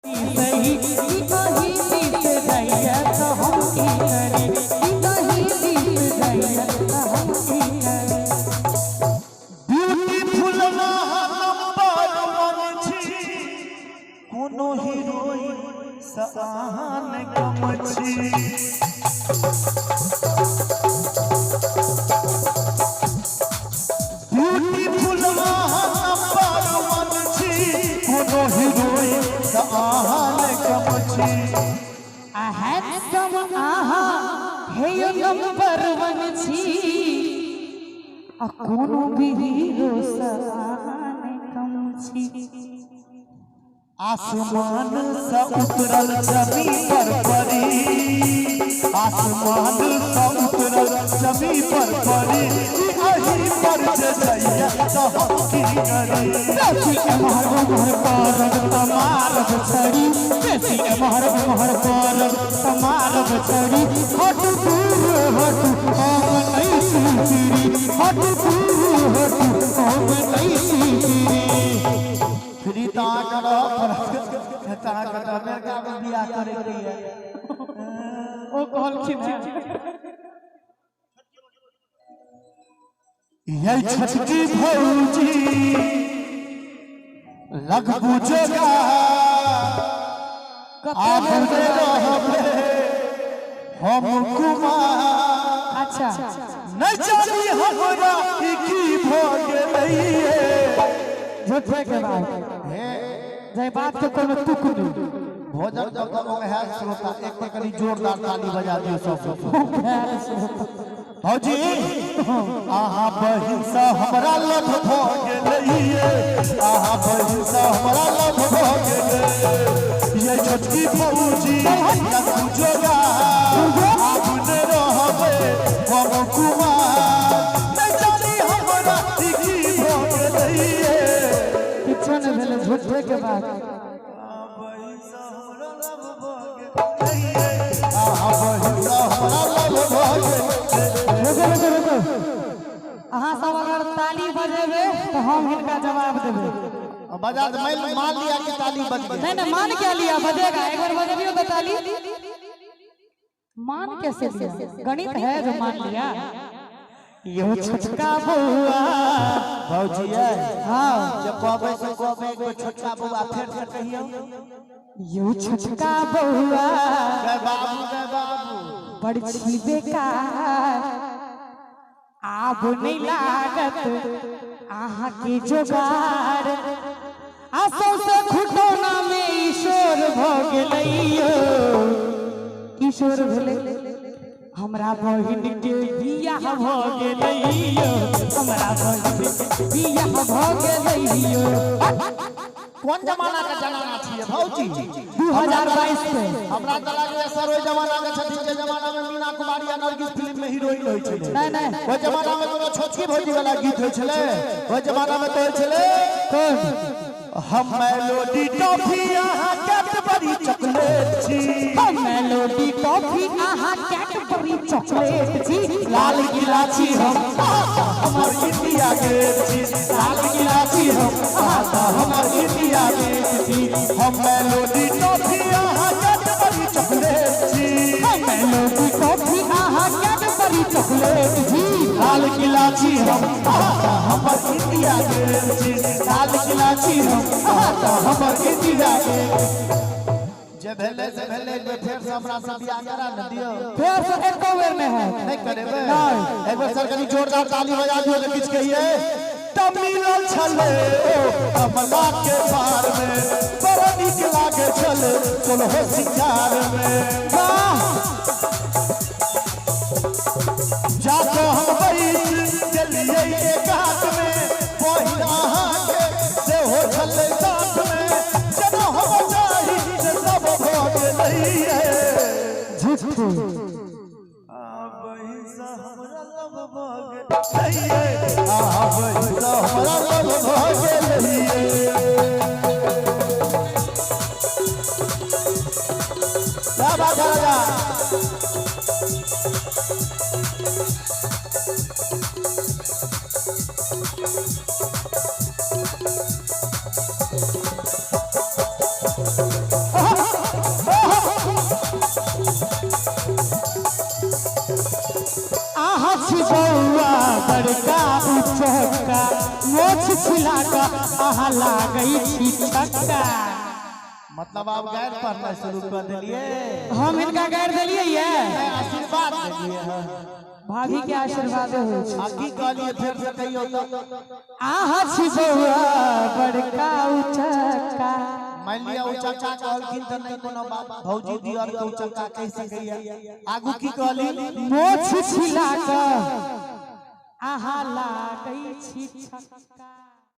सही ई अही बीत जाइया तऽ हम की करी, ई अही बीत जाइया तऽ हम की करी। ब्यूटीफुल नंबर वन छी, कोनो हीरोइन सँ अहाँ नहि कम छी। ब्यूटीफुल अहाँ नंबर वन छी, कोनो हीरोइन सँ अहाँ नहि कम छी। आ हैंडसम अहाँ हे यौ नंबर वन छी, आ कोनो भी हीरो सँ अहाँ नहि कम छी। आसमान सँ उतरल जमी पर परी, आसमान सँ उतरल जमी पर परी, ई अही पर जे जइया तऽ हम की करी। बेसी एम्हर ओम्हर करब तऽ मारब छड़ी, बेसी एम्हर ओम्हर करब तऽ मारब छड़ी। हट दूर हट हम नहि छी चिड़ी, हट दूर हट हम नहि छी चिड़ी। फ्री तऽ अहाँके रहऽ पड़त, तऽ अहाँके तऽ अमेरिकामे बियाह करैके यऽ। ओ कहलखिन हेँ। यै छोटकी भौजी लगबू जोगा, आब ने रहबे हम कुमार। अच्छा। नहि जानी हमरा ई की भऽ गेलैये। झूठे के बात हे जाहि बात के कोनो तुक नहि। भोजन जब तक ओंघायल श्रोता एक बेर कनि जोरदार ताली बजा दियौ सब। भौजी अहाँ बहिन सँ हमरा लभ भऽ गेलैये, अहाँ बहिन सँ हमरा लभ भऽ गेलै। ये छोटकी भौजी लखू जोगा, आबू ने रहबै हम कुमार। नहि जानी हमरा ई की भऽ गेलैये। किछो नहि भेलै, झूठे के बात। अहाँ बहिन सँ हमरा लभ भऽ गेलैये, अहाँ बहिन सँ हमरा लभ भऽ गेलै। रुको रुको रुको, अहाँ सब अगर ताली बजेबै तऽ हम हिनका जवाब देबै। बजा दे, मैं मान लिया कि ताली बज गई। नहीं नहीं, मान क्या लिया, बजेगा। एक बार बजबियो तो ताली। मान कैसे लिया, गणित है जो मान लिया। यो छोटका बउआ। भौजी ये हाँ। जब कहबै से कहबै एक बेर छोटका बउआ फेर से कहियौ। यो छोटका बउआ गए बाबू गए बाबू बड़ छी बेकार, आब नहीं लागत अहाँ के जोगार। आ सौंसे खुटौना में ईश्वर भऽ गेलैयो, किशोर भेलै। हमरा बहिन के बियाह भऽ गेलैयो, हमरा बहिन के बियाह भऽ गेलैयो। कोन जमाना के जमाना छियै भौजी? 2022 के। हमरा तऽ लागैए सर ओहि जमाना के छथिन जे जमाना में मीना कुमारी आ नरगिस फिल्म में हीरोइन होइ छलै। नहीं नहीं, ओहि जमाना में कोनो छोटकी भौजी वाला गीत होइ छलै? ओहि जमाना में तऽ होइ छलै कौन? हम मेलोडी टॉफी अहाँ कैडबरी चॉकलेट छी, हम मेलोडी टॉफी अहाँ कैडबरी चॉकलेट छी, लाल किला छी हम अहाँ हमर इंडिया गेट छी, लाल किला छी हम अहाँ हमर इंडिया गेट छी। हम मेलोडी टॉफी अहाँ कैडबरी चॉकलेट छी, हम मेलोडी टॉफी अहाँ कैडबरी चॉकलेट छी, लाल किला छी हम अहाँ हमर इंडिया गेट छी, लाल किला छी हम अहाँ हमर इंडिया गेट। जे भेलै से भेलै, एक बेर फेर से हमरा से बियाह करा ने दियौ। फेर से एको बेर नहि हैत। नहि करेबै? नहि। एक बेर सर कनि जोरदार ताली बजा दियौ तऽ किछु कहियै। तऽ मिलल छलै ओ कमला के पार में, बड़ा नीक लागे छलै सोलहो सिंगार में। वाह। जाकऽ हम बैस गेलियै एकात में, बहिन अहाँके सेहो छलै साथ में, जेना हम चाही से सब भऽ गेलैये। झूठे। आ बहिन सँ हमरा लभ भऽ गेलैये, आ बहिन सँ हमरा लभ भऽ गेलैये। क्या बात है राजा? मोछ छिला कऽ अहाँ लागै छी छक्का। मतलब आब गारि पढ़नाइ शुरू कऽ देलियै। हम हिनका गारि देलियै ये? आशीर्वाद देलियै हँ। भाभी के आशीर्वाद होइ छै। आ की कहलियै फेर से कहियौ तऽ। अहाँ छी बौआ बड़का उचक्का। मानि लिअ उचक्का कहलखिन तऽ नहि कोनो बात, भौजी दियर के उचक्का कहि सकैया। आगू की कहली? मोछ छिला कऽ अहाँ लागै छी छक्का।